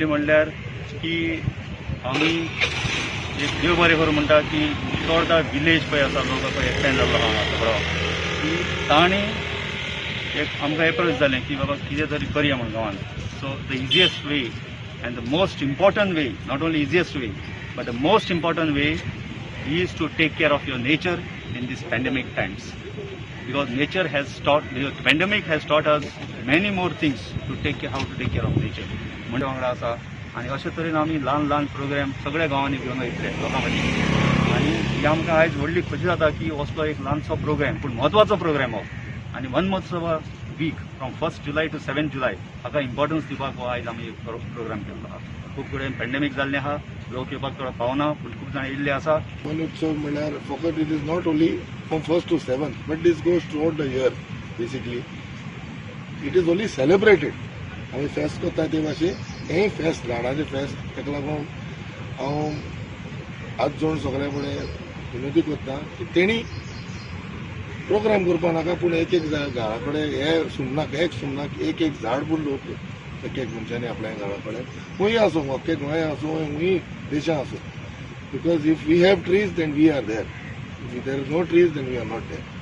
म्हणल्यार की आमी एक देव बरें करूं म्हणटा की चडदा विलेज पळय आसा, लोक पळय एकठांय जाल्लो आहा सगळो, की तांणी एक आमकां एप्रोच जालें की बाबा कितें तरी करया म्हूण गांवांत. So the easiest way and the most important way, not only easiest way but the most important way is to take care of your nature in this pandemic times, because nature has taught, the pandemic has taught us many more things to take care, how to take care of nature. म्हणजे वांगडा आसा आनी अशे तरेन आमी ल्हान ल्हान programme सगळ्या गांवांनी घेवन वयतले लोकां मदीं. आनी ही आमकां आयज व्हडली खोशी जाता की असलो एक ल्हानसो प्रोग्राम, पूण म्हत्वाचो प्रोग्राम हो. आनी वन महोत्सव week from 1 July to 7 July हाका इम्पॉर्टन्स दिवपाक हो आयज आमी प्रोग्राम केल्लो आहा. खूब कडेन पॅन्डेमीक जाल्लें आहा, लोक येवपाक थोडो पावना, पूण खूब जाणां येयल्ले आसा. वन उत्सव म्हणल्यार फकत it is not only from 1st to 7th, but this goes throughout the year. Basically, it is only celebrated. आमी फेस्त करता ते भाशेन हेंय फेस्त, झाडांचें फेस्त. ताका लागून हांव हात जोडून सगळ्या फुडें विनंती करता की तेणी प्रोग्राम करपा नाका, पूण एक एक घरा कडेन हे सुमनाक एक सुमनाक एक एक झाड पूण दवरचें एक एक मनशांनी आपल्या घरा कडेन, खंय आसूं, अख्खे गोंय आसूं, खंय देशां आसूं, because if we have trees, then we are there. If there is no trees, then we are not there.